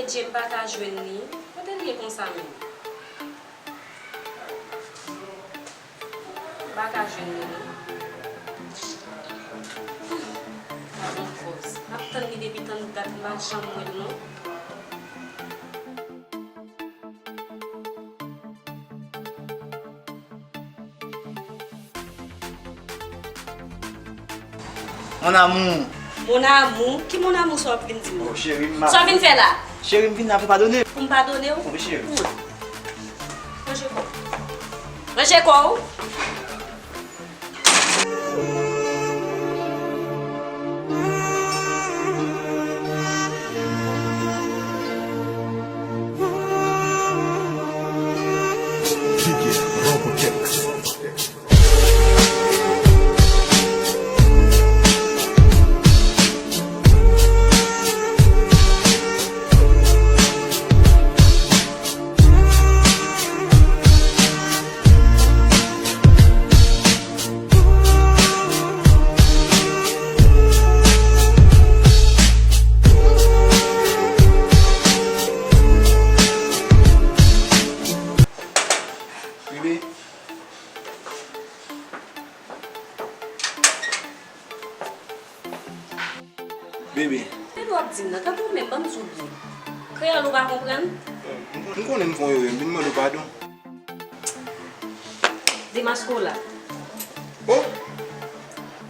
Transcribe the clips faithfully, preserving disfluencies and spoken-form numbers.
Jay, m pa ka jwenn li. Kote l ye konsa menm? M pa ka jwenn li non. Pa gen fòs. M ap tann li depi tann dat, m pa janm wè l non. Mon amour. Mon amour? Ki mon amour sa w ap vin di m nan? Oh, cheri, m... Sa w vin fè la? Cheri, m vin la pou padone. Pou m padone w? Wi, cheri. Ranje kò w. Ranje kò w. Bebe. Bebe. Sa w ap di m nan? Tanpri w menm, ban m di w byen. Kreyòl ou pa konprann? M, m konnen m fè yon erè, m vin mande w padon. Demaske w la. Oh!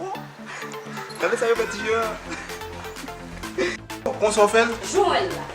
Oh! Gade sa yo fè ti Jeran. Oh, konsa w fè l? Jan w wè l la.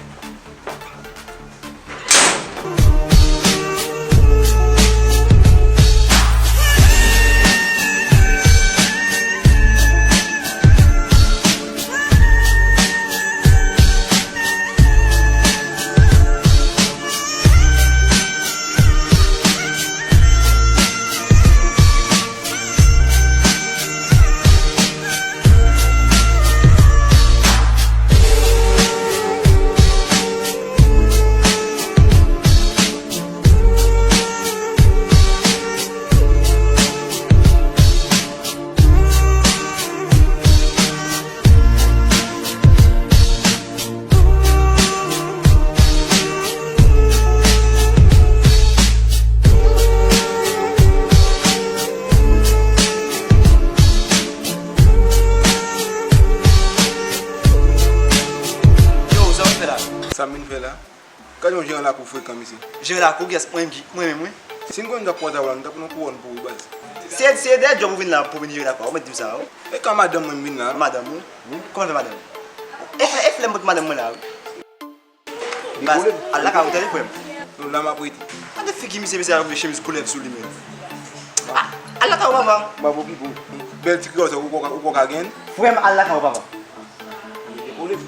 Yo, sa w ap fè la? Sa m vin fè la? Gade yon jeran lakou frekan, mesye. Jeran lakou, kiyès? Mwen menm ki, mwen menm, wi. Si n konnen n t ap pran travay la, nou t ap pran yon kouwòn pou ou, baz. Se, se dèyè djòb ou vin la pou vin jere lakou a, ou mèt di m sa, wi. E ka madanm mwen m vin la. Madanm ou? Wi. Kòman fè madanm ou? E flè, e flè m pot madanm mwen la, wi. Baz, al lakay ou tande, frè m. Non, la m ap rete. Gade figi misye, misye avèk yon chemiz koulèv sou li menm. A, al lakay ou, papa. M ap okipe w. Bèl ti kreyòl sa, ou kwè w ka, ou kwè w ka genyen l? Frè m, al lakay ou, papa. Gen pwoblèm.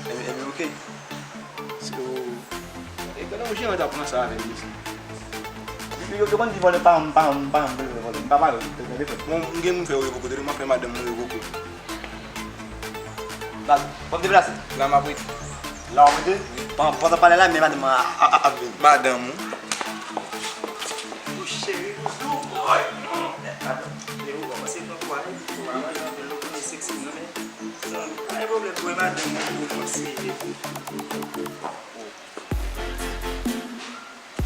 Ebyen, ebyen, oke. So, e, gade yon jeran t ap pran sa avè m, mesye. Yo, yo konn di vòlè pa, pa, pa, vòlè, vòlè. M pa pare, tande, frè m. Bon, m gen moun fè yo revoke, tande, m ap fè madanm mwen revoke. Baz, w ap deplase? La m ap rete. La w ap rete? Wi. Pandan, pandan w pale la, men madanm mwen a, a, a, ap vini. Madanm ou? Ou cheri doudou, boy. Madanm, men ou kòmanse pran pwa, wi. Ou pa manje anpil, ou konnen seksi, non, men, zanmi, pa gen pwoblèm, boy, madanm mwen, ou kòmanse.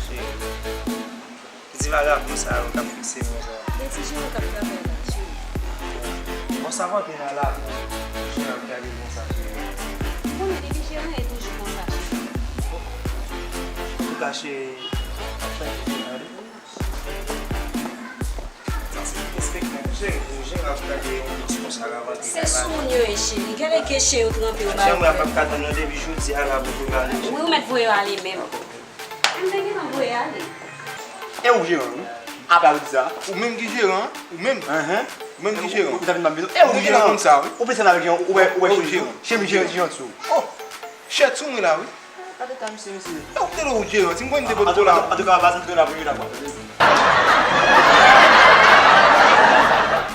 Cheri. Ti vagabon sa yo k ap fikse konsa. De ti jeran k ap travay la, cheri. Bon, sa vantre nan lakou, jeran ap gade konsa, cheri. Ou konnen depi jeran e toujou konsa, cheri. Antouka, cheri, ap chanje jeran wi. Sa se derespektan, cheri, pou jeran ap gade yon bòs konsa k ap antre kay la. Se sou moun yo ye, cheri. Gade ke cheri yo tranpe yo ba yo. Chanm mwen ap ap ka tann nan depi jodi a la pou yo ale, cheri. Wi, ou mèt voye yo ale menm. M te gentan voye ale. E ou jeran, wi. Apa ou di sa? Ou menm ki jeran, ou menm. Enhen. Ou menm ki jeran. Ou ta vin ban m bezwen. E ou ki jeran. Ou te konn sa, wi. Ou plis avèk jeran, ou wè, ou wè chemiz, chemiz jeran sou ou. Oh! Chèt sou mwen la, wi. Gade ta misye, mesye. E ou te lè ou jeran, si m konn te pot kola. Antouka, baz, m te la pou jwe dakò.